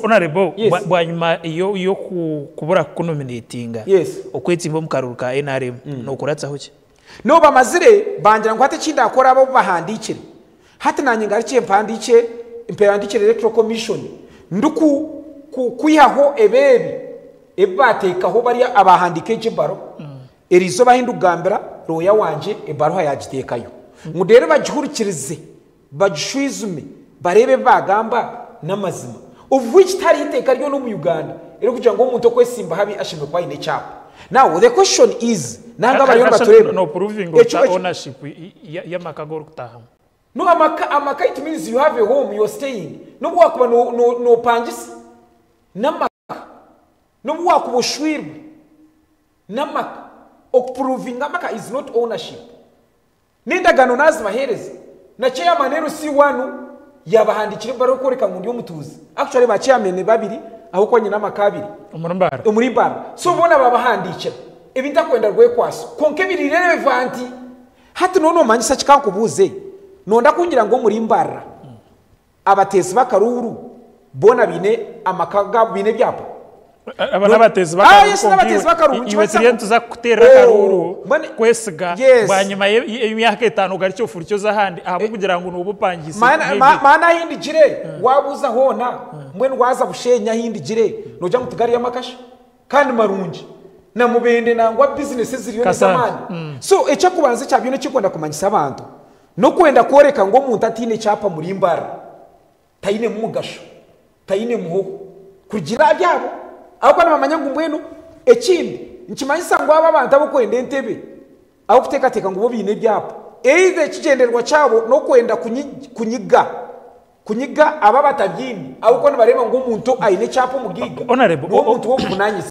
Honorable, Yes. bwanyima y'okubura kukunominatinga Yes. okwetsimba omu karuru ka NRM, nokuratsaho ki? No bamazire bangira ngu hati eki ndakora abo bahandiikire hati nanye ngarukye mpandiikye mpandiikire electoral commission ndiku ku- kwihaho ebeebi ebi bateekaho bari abahandiika egi ebaruha. Eriizooba ahi ndikugambira looya wangye ebaruha yaagiteekayo ngu reero bagihurikirize bagishwizume bareebe ebi baagamba n'amazima. Of which tihariho iteeka ryona omu Uganda erikugira ngu omuntu okwesimba habi ashemereire kuba aine ekyapa. Now the question is, nanga abariyo nibatureeba. No provinga ota ownership y'amaka agu orikutaahamu? No amaka, amaka it means you have a home you are staying. N'obu waakuba noopangisa n'amaka. N'obu waakuba oshwirwe n'amaka. Okupuruvinga amaka is not ownership. N'endagaano naazibaheereza. Na chairman LC one yaabahandiikira ebaruha erikworeka ngu ndi omutuuzi. Actually ba chairman babiri ahabw'okuba nyine amaka abiri. Omuri Mbarara. Omuri Mbarara. So boona baabahandiikira. Ebi ntakwenda rwekwaso. Kwonka ebiri relevant. Hati noona omanyisa ki? Ka nkubuuze. Noonda kungira ngu omuri Mbarara abateezi b'akaruuru boona baine amaka gaabo, baine ebyapa? Aba n'abateezi Ah, b'akaruuru yes, kwonka n'abateezi iwe b'akaruuru. iwe Nikimanyisa turiyo ngu nituza kukuteerera Oh, akaruuru mbwenu kwesiga Yes. bwanyima y'emyaka etaano ogarukye ofurukye oze ahandi ahabw'okugira ngu nooba opangiise Maana maybe. maana ahi ndigire waabuuza hoona mbwenu waaza Bushenyi ahi ndigire noogira ngu tigariyo amakasha kandi marungi na Mubende nangwa bizinesi eziriyo Kasangi. n'ez'amaani. So eky'okubanza ekya byona ekinkwenda kumanyisa abantu n'okwenda kworeka ngu omuntu ataine kyapa muri Mbarara tainemu mugasho, taine muhoho kurugiirira aha byabo ahabw'okuba nibamanya ngu mbwenu ekindi nikimanyisa ngu abo abantu ab'okwenda entebe ahabw'okuteekateeka ngu bo baine ebyapa either ekigyendererwa kyabo n'okwenda kunyiga kunyiga abo abatabiine ahabw'okuba nibareeba ngu omuntu aine ekyapa omugaiga Honourable, niwe omuntu w'obuvunaanyizibwa.